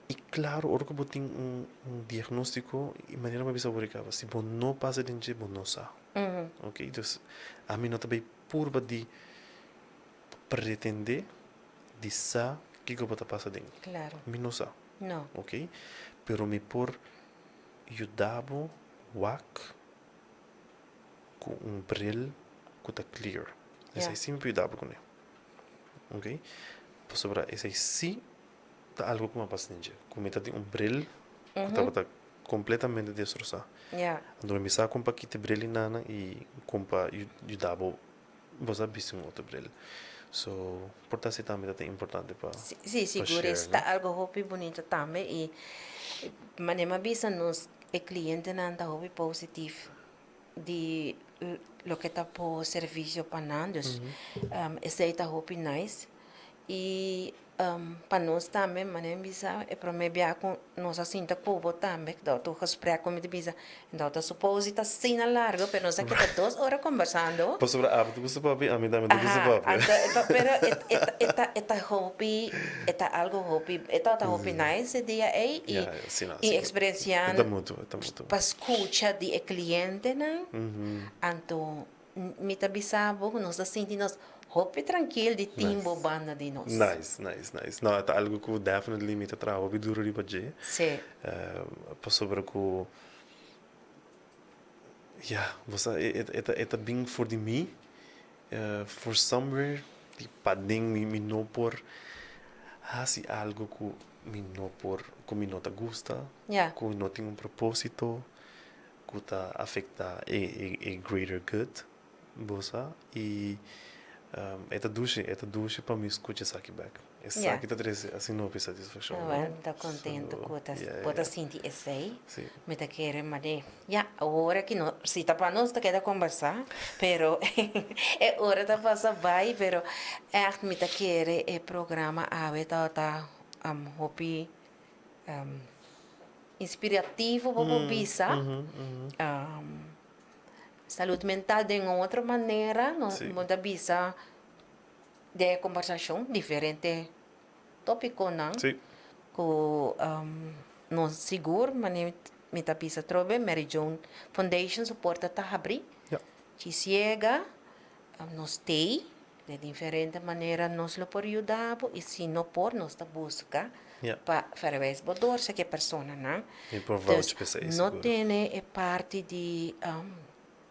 i klaro ora ku bo tin un, un diagnóstiko, i manera mi a bisa bo Ricardo, si bo no pasa den dje, bo no sa. Oké? Dus, ami no ta bay purba di pretendé di sa kiko bo ta pasa den. Mi no sa. Oké? Pero mi por yuda bo wak ku un bril ku ta clear. Esei sí mi por yuda bo kuné. Oké? Pasobra esei sí ta algu ku mi a pasa den dje. Ku mi ta tin un bril ku tabata kompletamente destrosá. Anto mi sa kon pa kita e bril di nana i kon pa yuda bo bo sa bisti un otro bril. So, por ta así tambe ta ta importante pa Sí, sigur share, es ta no? algo hopi bunito tambe i manera mi a bisa nos e clientenan ta hopi positief di loke ta bo servicio pa nan, dus esei ta hopi nice. I pa nos tambe, manera mi bisa, e prome bia ku nos a sinta ku bo tambe, dor tur gesprek ku mi ta bisa, dor ta supose ta asina largo, pero nos a keda dos ora kombersando. Pasobra abo ta gusta papia, ami tambe ta gusta papia. Anto, pero e ta hopi, e ta algo hopi, e tabata hopi nice e dia ei i eksperensia pa skucha di e klientenan, anto Mi ta bisa bo ku nos ta sinti nos hopi trankil di tin bo banda di nos. Nice, nice, nice. No, e ta algu ku definitely mi ta traha hopi duru riba dje. Sí. Pasobra ku, ya, bo sa, e ta e ta bin for di mi, for somewhere di paden mi mi no por hasi algu ku mi no por, ku mi no ta gusta, ku no tin un proposito. Ku ta afektá e greater good, bo sa, i e ta dushi, e ta dushi pa mi skucha esaki bèk. Esaki ta trese asina hopi satisfakshon. Awel, mi ta kontento ku bo ta sinti esei. Mi ta kere manera, ya, awor aki no, si ta pa nos ta keda kombersá, pero e ora ta pasa bai, pero ègt mi ta kere e programa awe tabata hopi Inspirativo bo por bisa. Salud mental den un otro manera no bo ta bisa den e kombersashon diferente topikonan ku nos sigur manera mi ta bisa atrobe Mary Joan Foundation su porta ta habri. Djis yega nos tei Den diferente manera nos lo por yuda bo y si no por nos ta busca pa verwijs bo door sa ke personanan. Mi por vouch p'esei No tene e parti di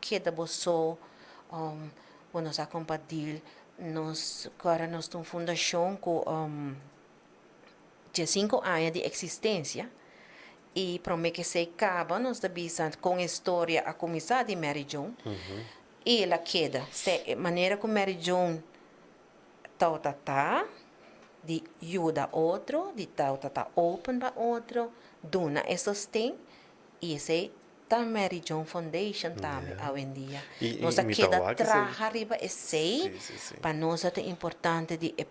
keda bo so, bo no sa con pa deal. Nos cu ora nos ta un fundacion cu diescinco aña di existencia y prome ke esey caba nos ta bisa con e storia a cuminsa di Mary Joan. I el a keda. Se e manera ku Mary Joan tawata ta di yuda otro, di tawata ta open pa otro, duna e sosten, i esei ta Mary Joan Foundation tambe awendia. Nos a keda traha riba esei, pa nos a ta importante di e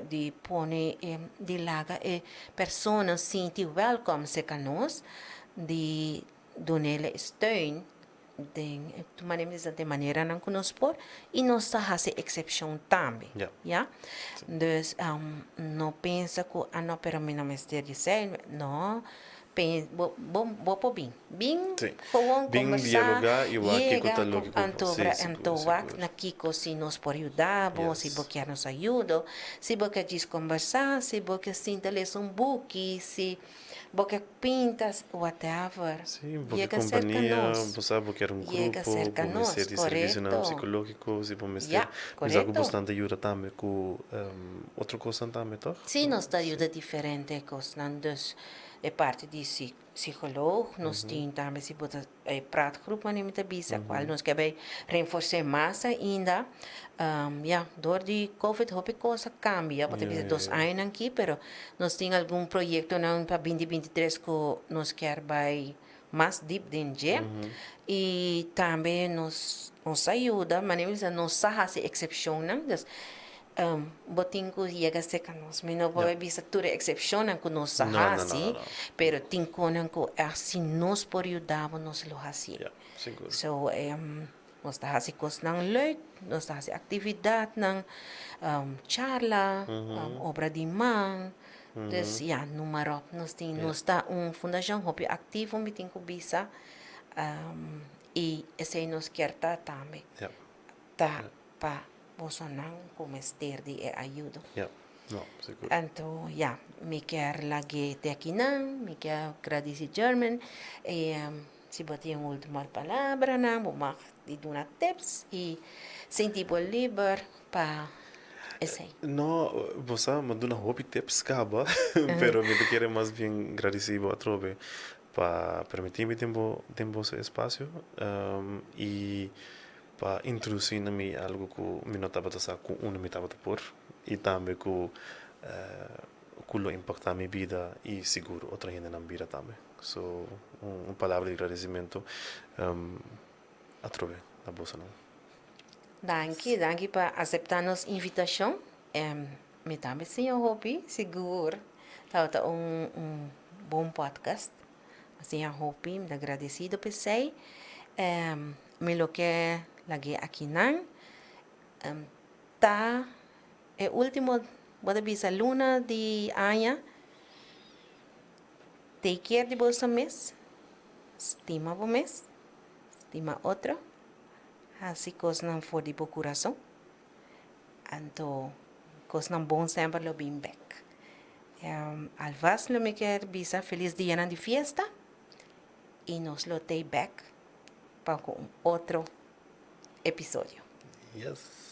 di pone e di laga e persona sinti welkom serka nos, di dun'el e steun. Den e manera mi bisa den maneranan ku nos por i nos ta hasi eksepshon tambe. Ya. Dus no pensa ku a no pero mi no mester di esei. No, bo bo por bin. Bin gewoon kombersá, yega anto anto wak na kiko si nos por yuda bo, si bo kier nos ayudo, si bo ke djis kombersá, si bo ke sinta lesa un buki, si. Bo ke pinta whatever. Sí, bo ke kompania, bo sa bo kier un grupo, bo mester di servisionan psikologiko, si bo mester, mi sa ku bosnan ta yuda tambe ku otro kosnan tambe tòg? Sí, nos ta yuda diferente kosnan, dus e parti di psikoloog, nos tin tambe si bo ta E praatgroep manera mi ta bisa cual nos ke bay renforse mas ainda. Ya, door di covid hopi cos a cambia, bo ta bisa dos añanan aki, pero nos tin algun proyectonan pa binti 23 cu nos kier bay mas diep den dje. Y tambe nos nos a yuda, manera mi bisa nos sa haci excepcionnan, dus Bo tin ku yega serka nos. Mi no por bisa tur e eksepshonnan ku nos sa hasi, pero tin konan ku si nos por yuda bo, nos lo hasié. So, Nos ta hasi kosnan leuk, nos ta hasi aktividatnan, charla, obra di man. Dus ya, noem maar op. Nos tin, nos ta un fundashon hopi aktivo, mi tin ku bisa. I esei nos kier ta tambe. Ta pa bosonan ku mester di e ayudo. Ja, no, sigur. Anto, ya, mi kier lag'é te akinan, mi kier gradisí German. I si bo tin un ultimo palabranan, bo mag di duna tips i sinti bo liber pa esei. No, bo sa, mi a duna hopi tips kaba, pero mi ta kere mas bien gradisí bo atrobe pa permití mi den bo den boso espasio i pa introdusí na mi algu ku mi no tabata sa ku unda mi tabata por i tambe ku ku lo impaktá mi bida i sigur otro hendenan bida tambe. So un palabra di gradisimentu atrobe na bosonan. Danki, danki pa aseptá nos invitashon. Mi tambe siña hopi, sigur tabata un un bon podcast. Mi siña hopi, mi ta agradesido p'esei. Mi lo ke lag'é akinan. Ta e último, bo ta bisa luna di aña. Take care di boso mes, stima bo mes, stima otro, hasi kosnan for di bo kurason. Anto kosnan bon semper lo bin bek. Alvast lo mi kier bisa felis dianan di fiesta y nos lo tei bek pa cu un otro episodio. Yes.